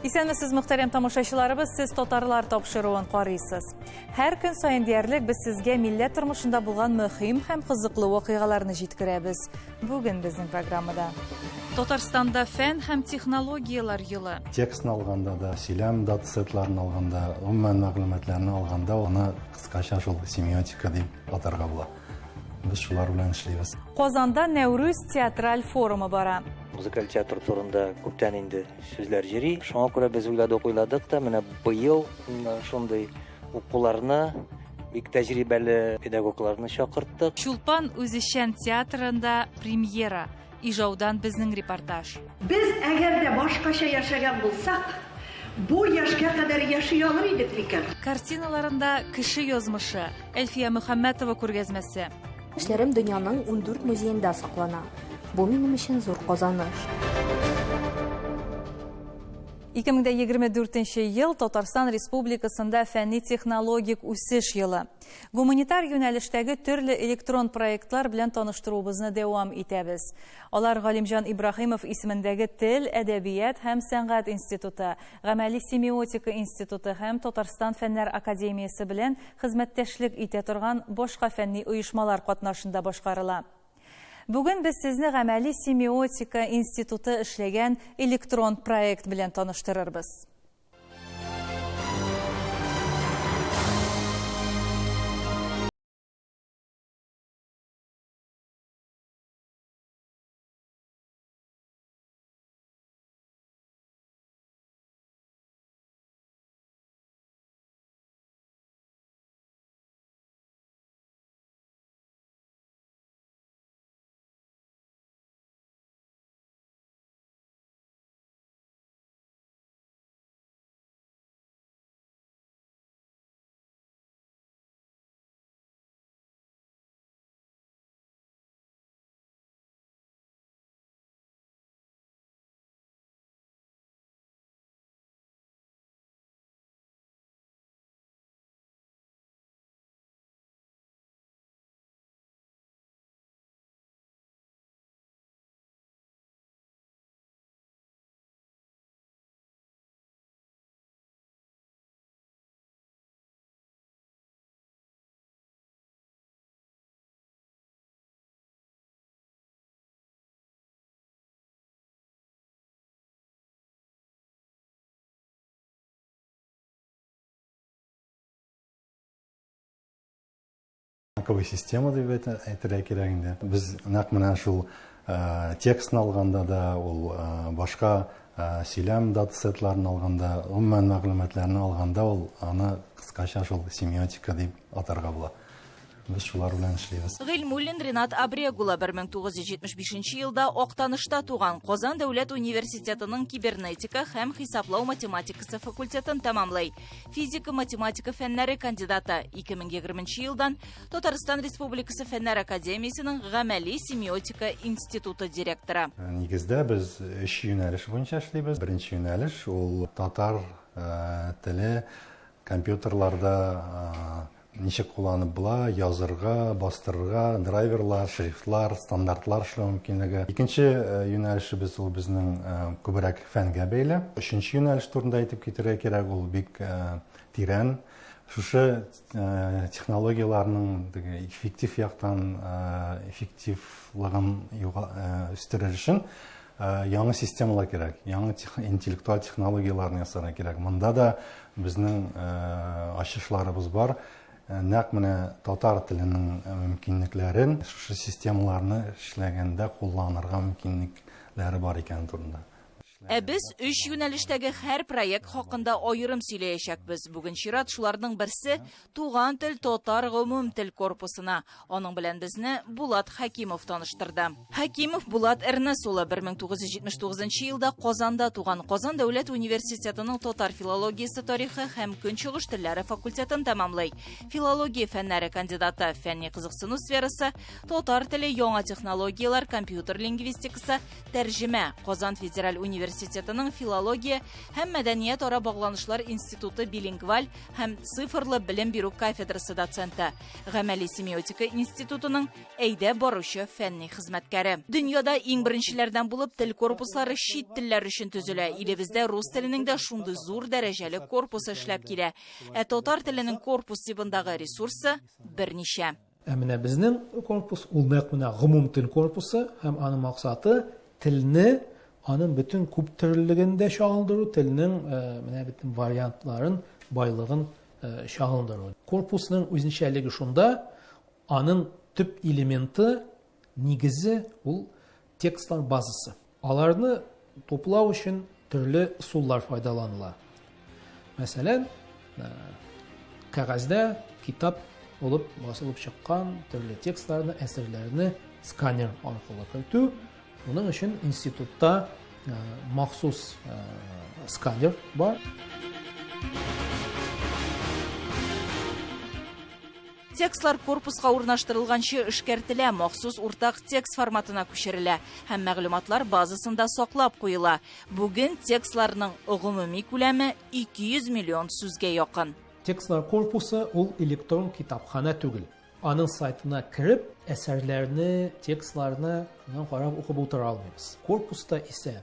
Исәнмесез, мөхтәрәм тамашачыларыбыз, сез татарлар тапшыруын карыйсыз. Һәр көн саен диярлек без сезгә милләт тормышында булган мөһим һәм кызыклы вакыйгаларны җиткерәбез. Бүген безнең программада Татарстанда фән һәм технологияләр елы. Текстны алганда да, сөйләм датасетларын алганда, гомумән мәгълүматларны алганда, аны кыскача шул семиотика дип атарга була. Без шулар белән эшлибез. Казанда Нәүрүз театраль форумы бара. Музыкаль театр турында күптән инде сүзләр йөри. Шуңа күрә без уйладык, уйладык та, менә быел шундый укуларны бик тәҗрибәле педагогларны чакырттык. Чулпан үзешчән театрында премьера. Ижаудан безнең репортаж. Без әгәр дә башкача яшәгән булсак, бу яшькә кадәр яши алыр идек микән? Картиналарында кеше язмышы. Әлфия Мөхәммәтова күргәзмәсе. Эшләрем дөньяның 14 музеенда саклана. Бу минем өчен зур казаныш. 2024 ел Татарстан Республикасында фәнни-технологик үсеш елы. Гуманитар юнәлештәге төрле электрон проектлар белән таныштыруыбызны дәвам итәбез. Алар Галимҗан Ибраһимов исемендәге Тел, әдәбият һәм сәнгать институты, Гамәли семиотика институты һәм Татарстан Фәннәр академиясе белән хезмәттәшлек итә торган башка фәнни оешмалар катнашында башкарыла. Бүген без сезне Гамәли семиотика институты эшләгән электрон проект белән таныштырырбыз. Знаковая система дип әйтергә кирәк инде. Без нәкъ менә шул текстны алганда да, ул башка сөйләм датасетларын алганда, гомумән мәгълүматларны алганда, ул аны кыскача шул семиотика дип атарга була. Без шулар белән эшлибез. Гыйльмуллин Ринат Абрек улы 1975 елда Актанышта туган, Казан дәүләт университетының кибернетика һәм хисаплау математикасы факультетын тәмамлый. Физика-математика фәннәре кандидаты. 2020 елдан Татарстан Республикасы Фәннәр академиясенең Гамәли семиотика институты директоры. Нигездә без өч юнәлеш буенча эшлибез. Беренче юнәлеш ул татар теле компьютерларда ничек кулланып була, язырга, бастырырга, драйверлар, шрифтлар, стандартлар эшләү мөмкинлеге. Икенче юнәлешебез ул безнең күбрәк фәнгә бәйле. Өченче юнәлеш турында әйтеп китәргә кирәк, ул бик тирән. Шушы технологияләрнең теге эффектив яктан эффективлыгын үстерер өчен яңа системалар кирәк, яңа интеллектуаль технологияләрне ясарга кирәк. Монда да безнең ачышларыбыз бар. Нәкъ менә татар теленең мөмкинлекләрен шушы системаларны эшләгәндә кулланырга мөмкинлекләре бар икәне турында. Ә без өч юнәлештәге һәр проект хакында аерым сөйләячәкбез. Бүген чират шуларның берсе Туган тел татар гомум тел корпусына. Аның белән безне Булат Хәкимов таныштырды. Хәкимов Булат Эрнес улы 1979 елда Казанда туган. Казан дәүләт университетының татар филологиясе тарихы һәм көнчыгыш телләре факультетын тәмамлый. Филология фәннәре кандидаты, фәнни кызыксыну сферасы, татар теле, яңа технологияләр, компьютер лингвистикасы, Тәрҗемә, Казан федераль университеты. университетының филология һәм мәдәниятара багланышлар институты билингваль һәм цифрлы белем бирү кафедрасы доценты, Гамәли семиотика институтының әйдәп баручы фәнни хезмәткәре. Дөньяда иң беренчеләрдән булып тел корпуслары чит телләр өчен төзелә. Илебездә рус теленең дә шундый зур дәрәҗәле корпусы эшләп килә. Ә татар теленең корпус тибындагы ресурсы берничә. Ә менә безнең корпус ул нәкъ менә гомум тел корпусы, һәм аның максаты телне аның бөтен күп төрлелеген дә чагылдыру, телнең менә бөтен вариантларын, байлыгын чагылдыру. Корпусның үзенчәлеге шунда, аның төп элементы, нигезе ул текстлар базасы. Аларны туплау өчен төрле ысуллар файдаланыла. Мәсәлән, кәгазьдә китап булып басылып чыккан төрле текстларны, әсәрләрне сканер аркылы кертү. Моның өчен институтта махсус сканер бар. Текстлар корпуска урнаштырылганчы эшкәртелә, махсус уртак текст форматына күчерелә һәм мәгълүматлар базасында саклап куела. Бүген текстларның гомуми күләме 200 миллион сүзгә якын. Текстлар корпусы ул электрон китапхана түгел. Аның сайтына кереп, әсәрләрне, текстларны шуннан карап укып утыра алмыйбыз. Корпуста исә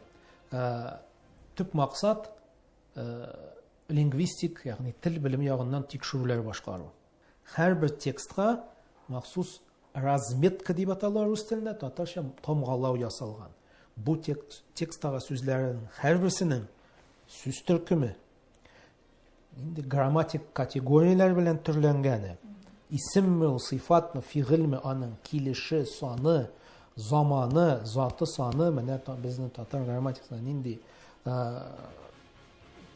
төп максат лингвистик, ягъни тел белеме ягыннан тикшерүләр башкару. Һәрбер текстка махсус разметка дип атала рус телендә, татарча тамгалау ясалган. Бу тексттагы сүзләрнең һәрберсенең сүз төркеме инде грамматик категорияләр белән төрләнгәне, исемме ул, сыйфатмы, фигыльме, аның килеше, саны, заманы, заты саны, менә безнең татар грамматикасында нинди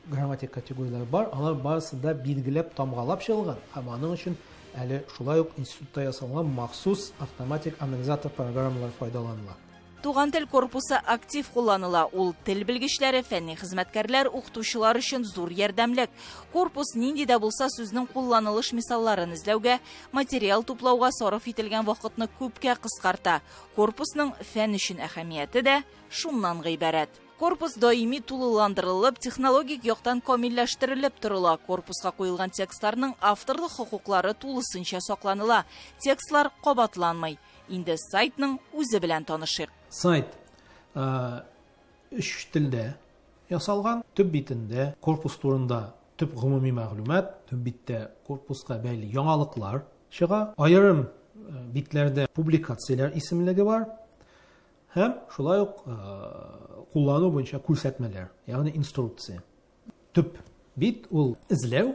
грамматик категорияләр бар, алар барысы да билгеләп, тамгалап чыгылган, һәм аның өчен әле шулай ук институтта ясалган махсус автоматик анализатор программалар файдаланыла. Туган тел корпусы актив кулланыла. Ул тел белгечләре, фәнни хезмәткәрләр, укытучылар өчен зур ярдәмлек. Корпус нинди дә булса сүзнең кулланылыш мисалларын эзләүгә, материал туплауга сарыф ителгән вакытны күпкә кыскарта. Корпусның фән өчен әһәмияте дә шуннан гыйбарәт. Корпус даими тулыландырылып, технологик яктан камилләштерелеп торыла. Корпуска куелган текстларның авторлык хокуклары тулысынча сакланыла. Текстлар кабатланмый. Инде сайтның үзе белән танышыйк. Сайт өч телдә ясалган. Төп битендә корпус турында төп гомуми мәгълүмат, төп биттә корпуска бәйле яңалыклар чыга. Аерым битләрдә публикацияләр исемлеге бар. Һәм шулай ук куллану буенча күрсәтмәләр, ягъни инструкция. Төп бит ул эзләү.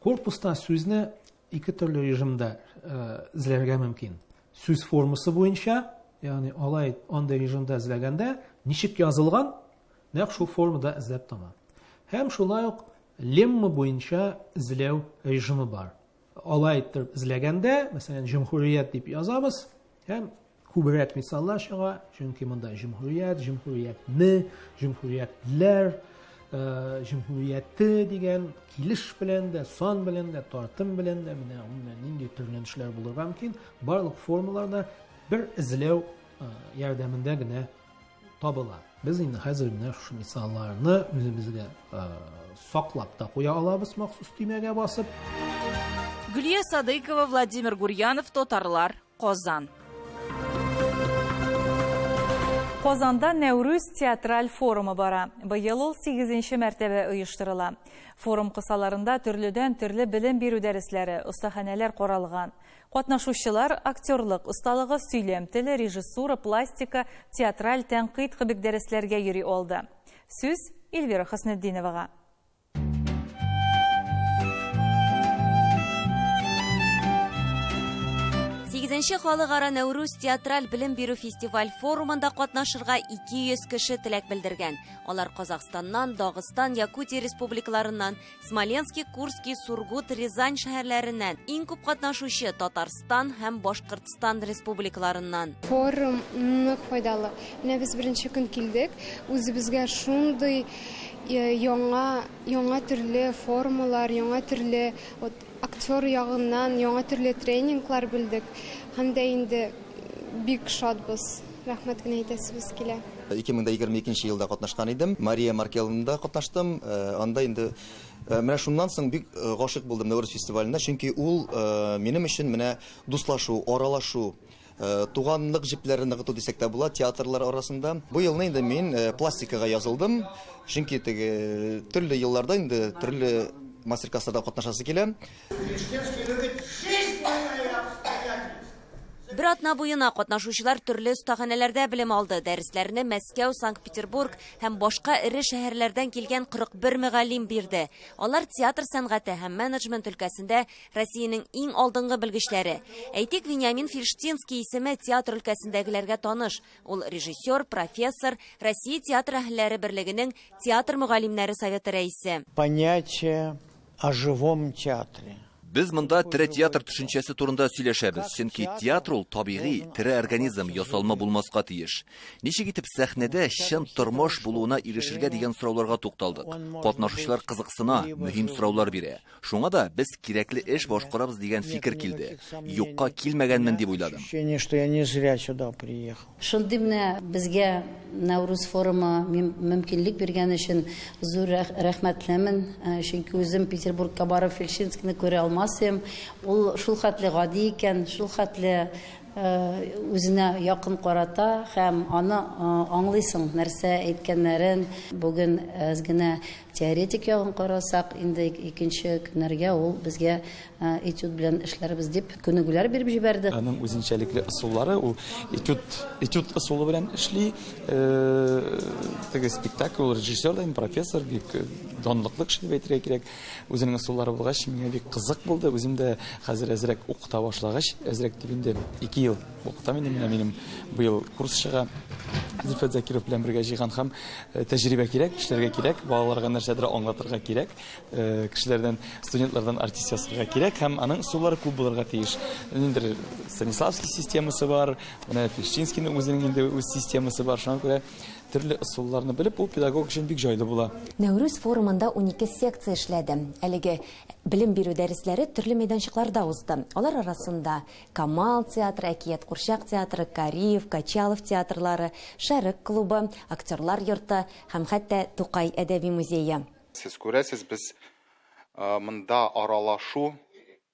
Корпуста сүзне ике төрле режимда эзләргә мөмкин. Сүз формасы буенча, ягъни алай андый режимда эзләгәндә ничек язылган, нәкъ шул формада эзләп таба. Һәм шулай ук лемма буенча эзләү режимы бар. Алай итеп эзләгәндә, мәсәлән, җөмһүрият дип язабыз, һәм күбрәк мисаллар чыга, чөнки монда җөмһүрият, җөмһүриятне, җөмһүриятләр, җөмһүрияте дигән килеш белән дә, сан белән дә, тартым белән дә, менә гомумән нинди төрләнешләр булырга мөмкин, барлык формаларда бер эзләү ярдәмендә генә табыла. Без инде хәзер менә шушы мисалларны үзебезгә саклап та куя алабыз махсус төймәгә басып. Гөлия Садыйкова, Владимир Гурьянов, Татарлар, Казан. Казанда Нәүрүз театраль форумы бара. Быел ул 8-нче мәртәбә оештырыла. Форум кысаларында төрледән төрле белем бирү дәресләре, остаханәләр каралган. Катнашучылар актерлык осталыгы, сөйләм теле, режиссура, пластика, театраль тәнкыйть кебек дәресләргә йөри алды. Сүз Эльвира Хөснетдиновага. Сигезенче халыкара Нәүрүз театраль белем бирү фестиваль форумында катнашырга 200 кеше теләк белдергән. Алар Казахстаннан, Дагыстан, Якутия республикаларыннан, Смоленский, Курский, Сургут, Рязань шәһәрләреннән, иң күп катнашучы Татарстан һәм Башкортстан республикаларыннан. Форум нык файдалы. Менә без беренче көн килдек, үзебезгә шундый яңа төрле формалар, яңа төрле актер ягыннан яңа төрле тренинглар белдек. Һәм дә инде бик шатбыз. Рәхмәт кенә әйтәсебез килә. 2022 елда катнашкан идем. Мария Маркеловнада катнаштым. Анда инде менә шуннан соң бик гашыйк булдым Нәүрүз фестиваленә, чөнки ул минем өчен менә дуслашу, аралашу, туганлык җепләрен ныгыту дисәк тә була театрлар арасында. Бу елны инде мин пластикага язылдым, чөнки теге төрле елларда инде төрле мастер-классларда катнашасы килә. Бер атна буена катнашучылар төрле остаханәләрдә белем алды. Дәресләрне Мәскәү, Санкт-Петербург һәм башка эре шәһәрләрдән килгән 41 мөгаллим бирде. Алар театр сәнгате һәм менеджмент өлкәсендә Россиянең иң алдынгы белгечләре. Әйтик, Вениамин Фельштинский исеме театр өлкәсендәгеләргә таныш. Ул режиссер, профессор, Россия театр әһелләре берлегенең театр мөгаллимнәре советы рәисе. Понятие о живом театре. Без монда тере театр төшенчәсе турында сөйләшәбез, чөнки театр ул табигый, тере организм, ясалма булмаска тиеш. Ничек итеп сәхнәдә чын тормыш булуына ирешергә дигән сорауларга тукталдык. Катнашучылар кызыксына, мөһим сораулар бирә. Шуңа да без кирәкле эш башкарабыз дигән фикер килде. Юкка килмәгәнмен дип уйладым. Шундый менә безгә Нәүрүз форумы мөмкинлек биргән өчен зур рәхмәтлемен. Чөнки үзем Петербургка барып Фельштинскийны күрә алмас идем. Ул шул хәтле гади икән, шул хәтле үзенә якын карата һәм аны аңлыйсың, нәрсә әйткәннәрен. Бүген әз генә теоретик ягын карасак, инде икенче көннәргә ул безгә этюд белән эшләрбез дип күнегүләр биреп җибәрде. Аның үзенчәлекле ысуллары, ул этюд ысулы белән эшли. Теге спектакль, ул режиссер да, профессор, бик данлыклы кеше дип әйтергә кирәк. Үзенең ысуллары булгач, миңа бик кызык булды. Үзем дә хәзер әзрәк укыта башлагач, әзрәк дип инде 2 ел укытам инде, менә минем быел курс чыга. Зөлфәт Закиров белән бергә җыйган һәм тәҗрибә кирәк, эшләргә кирәк, балаларга нәрсәдер аңлатырга кирәк, кешеләрдән, студентлардан артист ясарга кирәк һәм аның ысуллары күп булырга тиеш. Ниндидер Станиславский системасы бар, менә Фельштинскийның үзенең инде үз системасы бар. Шуңа күрә төрле ысулларны белеп, ул педагог өчен бик җайлы була. Нәүрүз форумында 12 секция эшләде. Әлеге белем бирү дәресләре төрле мәйданчыкларда узды. Алар арасында Камал театры, Әкият курчак театры, Кариев, Качалов театрлары, Шәрык клубы, Актерлар йорты һәм хәтта Тукай әдәби музее. Сез күрәсез, без монда аралашу,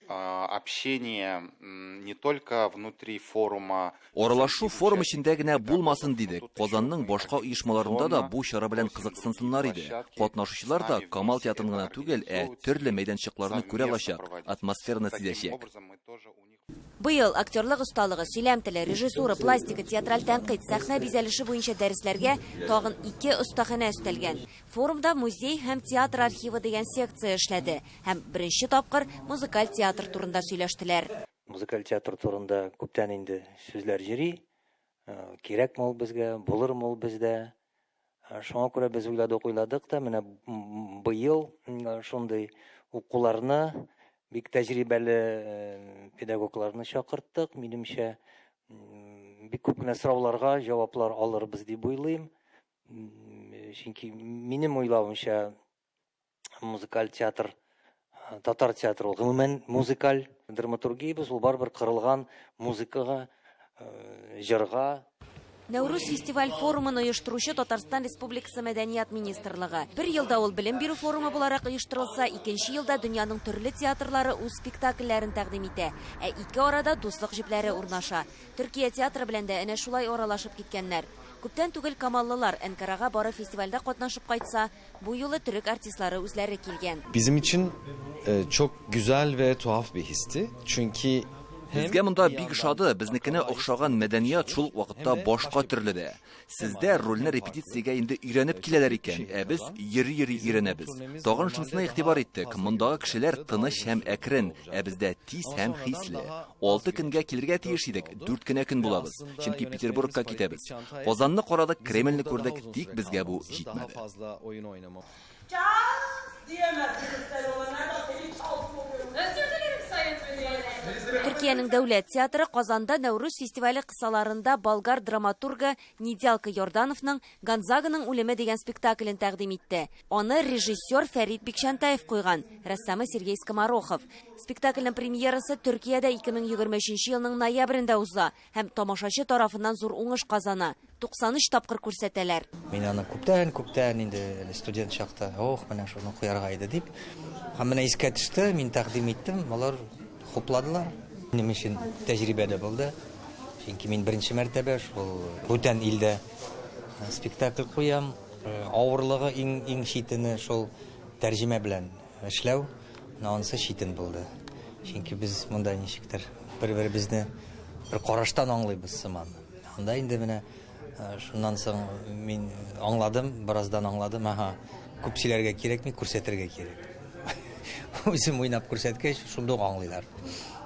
общение не только внутри форума. Аралашу форум эчендә генә булмасын дидек. Казанның башка оешмаларында да бу чара белән кызыксынсыннар иде. Катнашучылар да Камал театрын гына түгел, ә төрле мәйданчыкларны күрә алачак, атмосфераны сизәчәк. Быел актерлык осталыгы, сөйләм теле, режиссура, пластика, театраль тәнкыйть, сәхнә бизәлеше буенча дәресләргә тагын 2 остаханә өстәлгән. Форумда музей һәм театр архивы дигән секция эшләде һәм беренче тапкыр музыкаль театр турында сөйләштеләр. Музыкаль театр турында күптән инде сүзләр йөри. Кирәкме ул безгә, булырмы ул бездә? Шуңа күрә без уйладык та, менә быел шундый укуларны бик тәҗрибәле педагогларны чакырттык. Минемчә, бик күп кенә сорауларга җаваплар алырбыз дип уйлыйм. Чөнки минем уйлавымча, музыкаль театр, татар театры ул гомумән музыкаль драматургиябез, ул барыбер кырылган музыкага, җырга. Нәүрүз фестиваль форумын оештыручы Татарстан Республикасы Мәдәният министрлыгы. Бер елда ул белем бирү форумы буларак оештырылса, икенче елда дөньяның төрле театрлары үз спектакльләрен тәкъдим итә. Ә ике арада дуслык җепләре урнаша. Төркия театры белән дә әнә шулай аралашып киткәннәр. Күптән түгел камаллылар Әнкарага барып фестивальдә катнашып кайтса, бу юлы төрек артистлары үзләре килгән. Bizim için çok güzel ve tuhaf bir histi. Çünkü Безгә монда бик ошады, безнекенә охшаган мәдәният шул ук вакытта башка төрле дә. Сездә рольне репетициягә инде өйрәнеп киләләр икән, ә без йөри-йөри өйрәнәбез. Тагын шунысына игътибар иттек, мондагы кешеләр тыныч һәм әкрен, ә бездә тиз һәм хисле. 6 көнгә килергә тиеш идек, 4 кенә көн булабыз, чөнки Петербургка китәбез. Казанны карадык, Кремльне күрдек, тик безгә бу җитмәде. Төркиянең дәүләт театры Казанда Нәүрүз фестивале кысаларында болгар драматургы Недялко Йордановның Гонзаганың үлеме дигән спектаклен тәкъдим итте. Аны режиссер Фәрит Бикчәнтаев куйган, рәссамы Сергей Скоморохов. Спектакльнең премьерасы Төркиядә 2023 елның ноябрендә уза һәм тамашачы тарафыннан зур уңыш казана. 93 тапкыр күрсәтәләр. Мин аны күптән, күптән инде әле студент чакта, ох, менә шуны куярга иде дип. Һәм менә искә төште, мин тәкъдим иттем, алар хупладылар. Минем өчен тәҗрибә дә булды. Чөнки мин беренче мәртәбә шул бүтән илдә спектакль куям. Авырлыгы иң иң читене шул тәрҗемә белән эшләү. Менә анысы читен булды. Чөнки без монда ничектер бер-беребезне бер караштан аңлыйбыз сыман. Анда инде менә шуннан соң мин аңладым, бераздан аңладым, аһа, күп сөйләргә кирәкми, күрсәтергә кирәк. Үзем уйнап күрсәткәч, шунда ук аңлыйлар.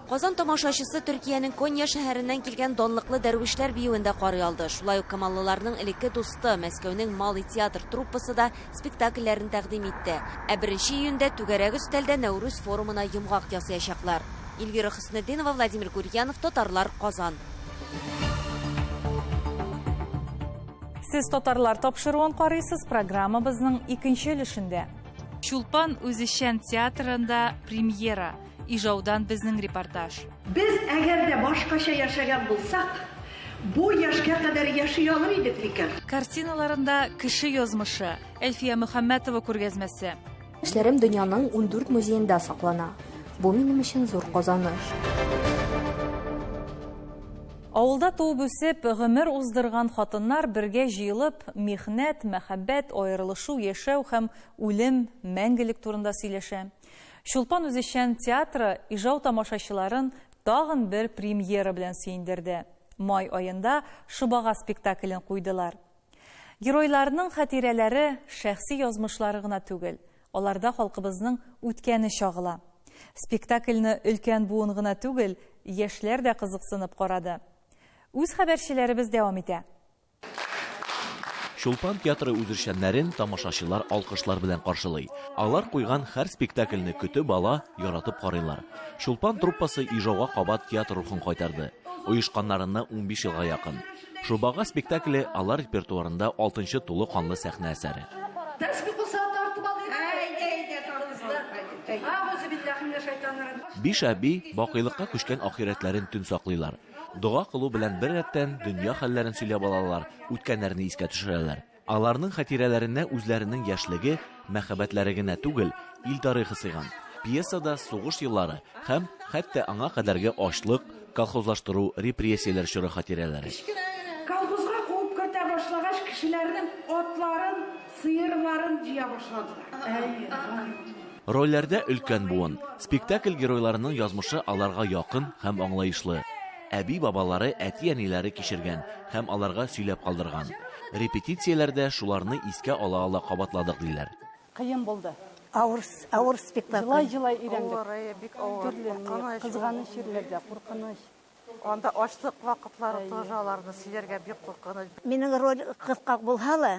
Казан тамашачысы Төркиянең Конья шәһәреннән килгән данлыклы дәрвишләр биюен дә карый алды. Шулай ук камаллыларның элекке дусты, Мәскәүнең Малый театр труппасы да спектакльләрен тәкъдим итте. Ә беренче июньдә түгәрәк өстәлдә Нәүрүз форумына йомгак ясаячаклар. Эльвира Хөснетдинова, Владимир Гурьянов, Татарлар, Казан. Сез Татарлар тапшыруын карыйсыз, программабызның икенче өлешендә. Чулпан үзешчән театрында премьера. Ижаудан безнең репортаж. Без әгәр дә башкача яшәгән булсак, бу яшькә кадәр яши алыр идек микән? Картиналарында кеше язмышы. Әлфия Мөхәммәтова күргәзмәсе. Эшләрем дөньяның 14 музеенда саклана. Бу минем өчен зур казаныш. Авылда туып үсеп, гомер уздырган хатыннар бергә җыелып, михнәт, мәхәббәт, аерылышу, яшәү һәм үлем, мәңгелек турында сөйләшә. Чулпан үзешчән театры Ижау тамашачыларын тагын бер премьера белән сөендерде. Май аенда Шобага спектаклен куйдылар. Геройларның хатирәләре шәхси язмышлары гына түгел, аларда халкыбызның үткәне чагыла. Спектакльне өлкән буын гына түгел, яшьләр дә кызыксынып карады. Үз хәбәрчеләребез дәвам итә. Чулпан театры үзешчәннәрен тамашачылар алкышлар белән каршылый. Алар куйган һәр спектакльне көтеп ала, яратып карыйлар. Чулпан труппасы Ижауга кабат театр рухын кайтарды. Оешканнарына 15 елга якын. Шобага спектакле алар репертуарында 6нчы тулы канлы сәхнә әсәре. Биш әби бакыйлыкка күчкән ахирәтләрен төн саклыйлар. Дога кылу белән бер рәттән дөнья хәлләрен сөйләп алалар, үткәннәрне искә төшерәләр. Аларның хатирәләренә үзләренең яшьлеге, мәхәббәтләре генә түгел, ил тарихы сыйган. Пьесада сугыш еллары һәм хәтта аңа кадәрге ачлык, колхозлаштыру, репрессияләр чоры хатирәләре. Колхозга куып кертә башлагач, кешеләрнең атларын, сыерларын җыя башладылар. Рольләрдә өлкән буын. Спектакль геройларының язмышы аларга якын һәм аңлаешлы. Әби-бабалары, әти-әниләре кичергән һәм аларга сөйләп калдырган. Репетицияләрдә шуларны искә ала-ала кабатладык, диләр. Кыен булды. Авыр, авыр спектакль. Җылай-җылай өйрәндек. Авыр, әйе, бик авыр. Төрле, Куркыныч. кызганыч җирләрдә, куркыныч. Анда ачлык вакытлары тоже аларны сөйләргә бик куркыныч. Минем роль кыска булһа ла,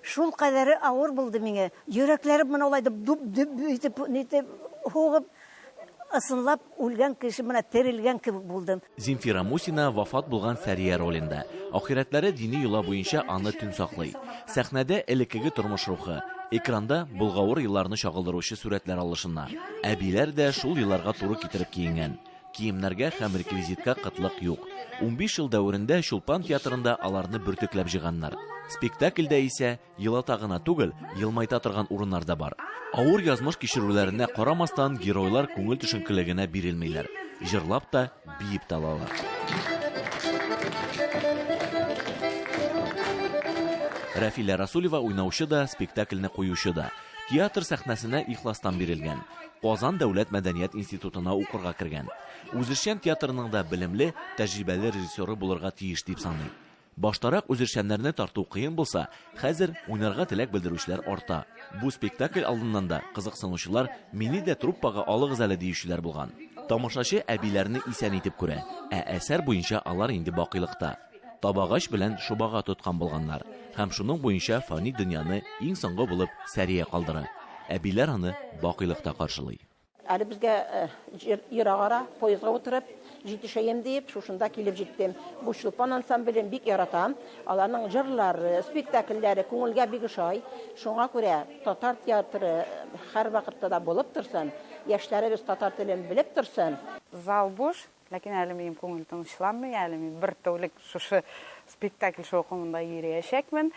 шул кадәре авыр булды миңа. Йөрәкләрем менә алай дип дуп-дүп итеп, нитеп һугып, ысынлап үлгән кеше менә терелгән кебек булдым. Земфира Мусина вафат булган Сәрия ролендә. Ахирәтләре дини йола буенча аны төн саклый. Сәхнәдә элеккеге тормыш рухы, экранда болгавыр елларны чагылдыручы сурәтләр алышына. Әбиләр дә шул елларга туры китереп киенгән. Киемнәргә һәм реквизитка кытлык юк. 15 ел дәверендә Чулпан театрында аларны бөртекләп җыйганнар. Спектакльдә исә елата гына түгел, елмайта торган урыннар да бар. Авыр язмыш кичерүләренә карамастан, геройлар күңел төшенкелегенә бирелмиләр. Җырлап та, биеп тә алалар. Рәфилә Расулева уйнаучы да, спектакльне куючы да. Театр сәхнәсенә ихластан бирелгән. Казан дәүләт мәдәният институтына укырга кергән. Үзешчән театрының да белемле, тәҗрибәле режиссеры булырга тиеш дип саный. Баштарак үзешчәннәрне тарту кыен булса, хәзер уйнарга теләк белдерүчеләр арта. Бу спектакль алдыннан да кызыксынучылар мине дә труппага алыгыз әле диючеләр булган. Тамашачы әбиләрне исән итеп күрә, ә әсәр буенча алар инде бакыйлыкта. Табагач белән шобага тоткан булганнар һәм шуның буенча фани дөньяны иң соңгы булып Сәрия калдыра. Әбиләр аны бакыйлыкта каршылый. Әле безгә ерак ара, поездга утырып җитешәем диеп, шушында килеп җиттем. Бу Чулпан ансамблен бик яратам. Аларның җырлары, спектакльләре күңелгә бик ошай. Шуңа күрә татар театры һәрвакытта да булып торсын, яшьләребез татар телен белеп торсын. Зал буш, ләкин әле минем күңел тынычланмый, әле мин бер тәүлек шушы спектакль шаукымында йөриячәкмен.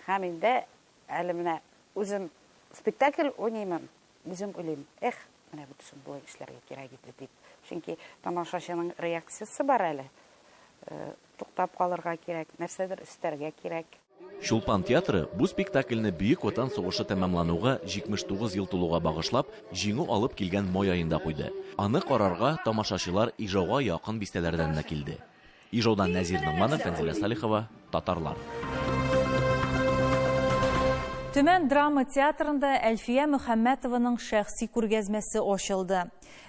Һәм инде әле менә үзем спектакль уйныймын. Үзем уйлыйм, эх, менә бу төшен болай эшләргә кирәк иде дип. Чөнки тамашачының реакциясе бар әле. Туктап калырга кирәк, нәрсәдер өстәргә кирәк. Чулпан театры бу спектакльне Бөек Ватан сугышы тәмамлануга 79 ел тулуга багышлап, Җиңү алып килгән май аенда куйды. Аны карарга тамашачылар Ижауга якын бистәләрдән дә килде. Ижаудан Нәзир Ногманов, Фәнзилә Салихова, Татарлар. Төмән драма театрында Әлфия Мөхәммәтованың шәхси күргәзмәсе ачылды.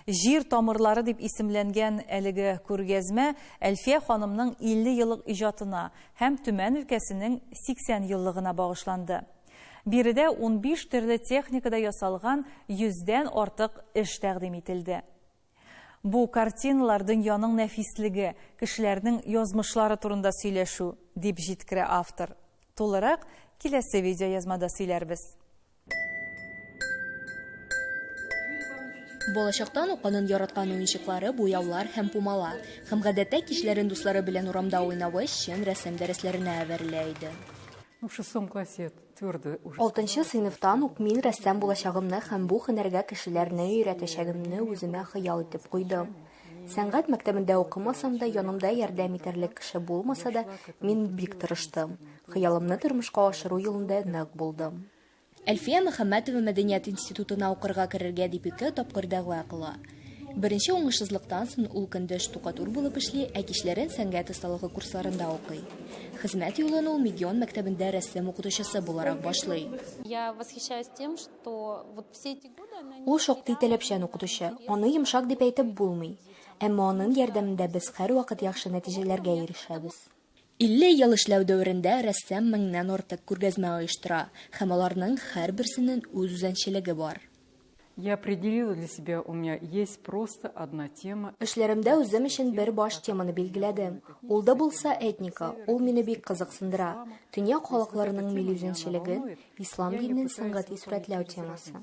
Җир тамырлары дип исемләнгән әлеге күргәзмә Әлфия ханымның 50 еллык иҗатына һәм Төмән өлкәсенең 80 еллыгына багышланды. Биредә 15 төрле техникада ясалган йөздән артык эш тәкъдим ителде. Бу картиналар дөньяның нәфислеге, кешеләрнең язмышлары турында сөйләшү, дип җиткерә автор. Тулырак киләсе видеоязмада сөйләрбез. Балачактан ук анын яраткан уенчыклары, буяулар һәм пумала. Һәм гадәттә кичләрен дуслары белән урамда уйнавы чын рәсем дәресләренә әверелә иде. Ну, в шестом классе твердо уже. Алтынчы сыйныфтан ук мин рәссам булачагымны һәм бу һөнәргә кешеләрне өйрәтәчәгемне үземә хыял итеп куйдым. Сәнгать мәктәбендә укымасам да, янымда ярдәм итәрлек кеше булмаса да, мин бик тырыштым. Хыялымны тормышка ашыру юлында нык булдым. Әлфия Мөхәммәтова мәдәният институтына укырга керергә дип ике тапкыр дәгъва кыла. Беренче уңышсызлыктан соң ул көндез штукатур булып эшли, ә кичләрен сәнгать осталыгы курсларында укый. Хезмәт юлын ул Мегион мәктәбендә рәсем укытучысы буларак башлый. Я восхищаюсь тем, что вот все эти годы она Ул шактый таләпчән укытучы, аны йомшак дип әйтеп булмый. Әмма аның ярдәмендә без һәрвакыт яхшы нәтиҗәләргә ирешәбез. 50 ел эшләү дәверендә рәссам меңнән артык күргәзмә оештыра һәм аларның һәрберсенең үз үзенчәлеге бар. Я определила для себя, у меня есть просто одна тема. Эшләремдә үзем өчен бер баш теманы билгеләдем. Ул да булса этника, ул мине бик кызыксындыра. Төньяк халыкларының милли үзенчәлеген, Ислам динен сәнгати сурәтләү темасы.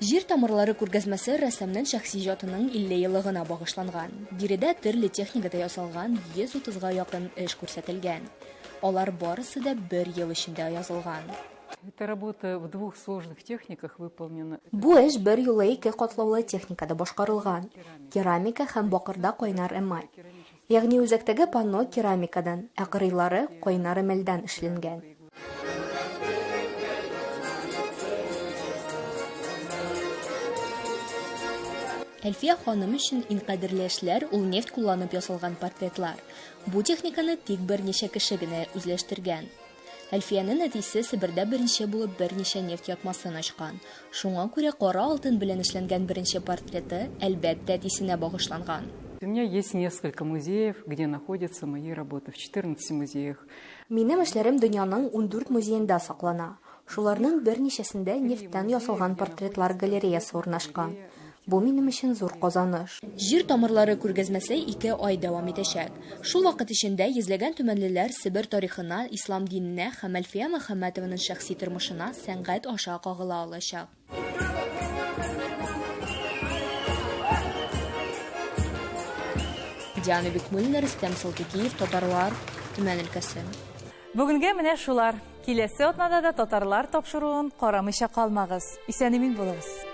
Җир тамырлары күргәзмәсе рәссамның шәхси иҗатының 50 еллыгына багышланган. Биредә төрле техникада ясалган 130 га якын эш күрсәтелгән. Алар барысы да бер ел эчендә язылган. Эта работа в двух сложных техниках выполнена. Бу эш берьюлы ике катлаулы техникада башкарылган, керамика һәм бакырда кайнар эмаль. Ягъни үзәктәге панно керамикадан, ә кырыйлары кайнар эмальдән эшләнгән. Әлфия ханым өчен иң кадерле эшләр ул нефть кулланып ясалган портретлар. Бу техниканы тик берничә кеше генә үзләштергән. Әлфиянең әтисе Себердә беренче булып берничә нефть ятмасын ачкан. Шуңа күрә кара алтын белән эшләнгән беренче портреты, әлбәттә, әтисенә багышланган. У меня есть несколько музеев, где находятся мои работы, в 14 музеях. Минем эшләрем дөньяның 14 музеенда саклана. Шуларның берничәсендә нефтьтән ясалган портретлар галереясы урнашкан. Бу минем өчен зур казаныш. Җир тамырлары күргәзмәсе ике ай дәвам итәчәк. Шул вакыт эчендә йөзләгән төмәнлеләр Себер тарихына, ислам диненә һәм Әлфия Мөхәммәтованың шәхси тормышына сәнгать аша кагыла алачак. Диана Бикмуллина, Рөстәм Салтыкиев, Татарлар, Төмән өлкәсе. Бүгенгә менә шулар. Киләсе атнада да татарлар тапшыруын карамыйча калмагыз. Исән-имин булыгыз.